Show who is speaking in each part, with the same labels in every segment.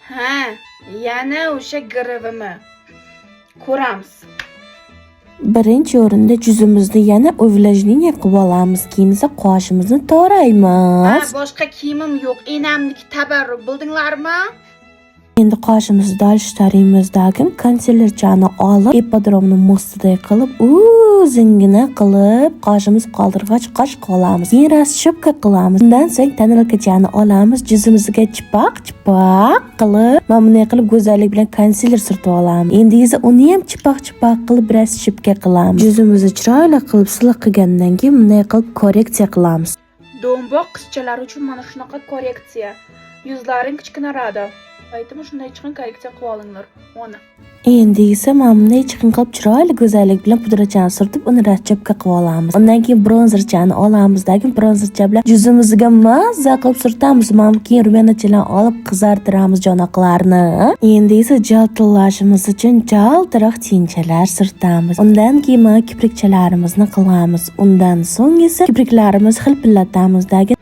Speaker 1: Ha, yana o'sha girivimi? Ko'ramiz.
Speaker 2: Birinchi o'rinda yuzimizni yana увлажнение qilib olamiz. Keyin esa qoshimizni
Speaker 1: Ha,
Speaker 2: toraymiz.
Speaker 1: Boshqa kiyimim yo'q. Enamniki tabarruk, bildinglarmi?
Speaker 2: Endi qoshimizni дальше taraymiz, dagin konsilerchani olib, ipodromni mostiday qilib, uzungina qilib, qoshimiz qoldirg'ach qosh qilamiz. Keyin расчёска qilamiz. Undan so'ng тоналка chani olamiz, yuzimizga chipoq chipoq qilib, mana bunday qilib go'zallik bilan konsiler surtib olamiz. Endi esa uni ham chipoq chipoq qilib расчёска qilamiz. Yuzimizni chiroyli qilib silliq qilgandan keyin bunday qilib korreksiya qilamiz.
Speaker 1: Do'mboq qizchalar uchun mana shunaqa korreksiya. Yuzlaring kichkinaradi. Поэтому shunday chiqin korreksiya qilib olinglar. Ona.
Speaker 2: Endi esa mana bunday chiqin qilib chiroyli go'zallik bilan pudrachani surtib, uni расчёска qilib olamiz. Undan keyin bronzerchani olamiz, keyin bronzercha bilan yuzimizga mazza qilib surtamiz. Mana keyin румяна chalarni olib qizartiramiz jonoqlarni. Endi esa jaltillashimiz uchun jaltiroq тени chalar surtamiz. Undan keyin mana kiprikchalarimizni qilamiz. Undan so'ng esa kipriklarimizni xilpillatamiz. Dagi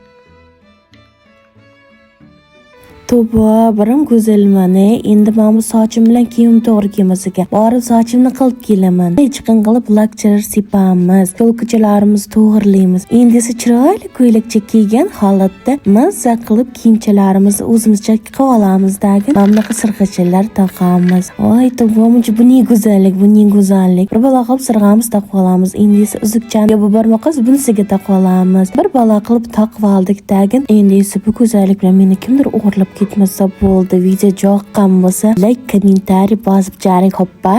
Speaker 2: To'ba, birim go'zalman. Endi mana bu sochim bilan kiyimim to'g'ri kelmas ekan. Borib sochimni qilib kelaman. Chiqin qilib lakchalar sepamiz. Чёлка chalarimizni to'g'rilaymiz. Endi esa chiroyli ko'ylakcha kiygan holatda mazza qilib kiyimchalarimizni o'zimizcha qilib olamiz dagi. Mana bunaqa sirg'achalar taqamiz. Voy, to'ba, muncha bu ne go'zallik, bu ne go'zallik. Bir balo qilib sirg'amiz taqib olamiz. Endi esa uzukchani yo bu barmoqqa bunisiga taqib olamiz. Bir balo qilib taqib oldik dagin. Endi esa bu go'zallik bilan meni kimdir o'g'irlab ketmasa bo'ldi. Video yoqqan bo'lsa, layk, kommentariy bosib jaring, hoppa.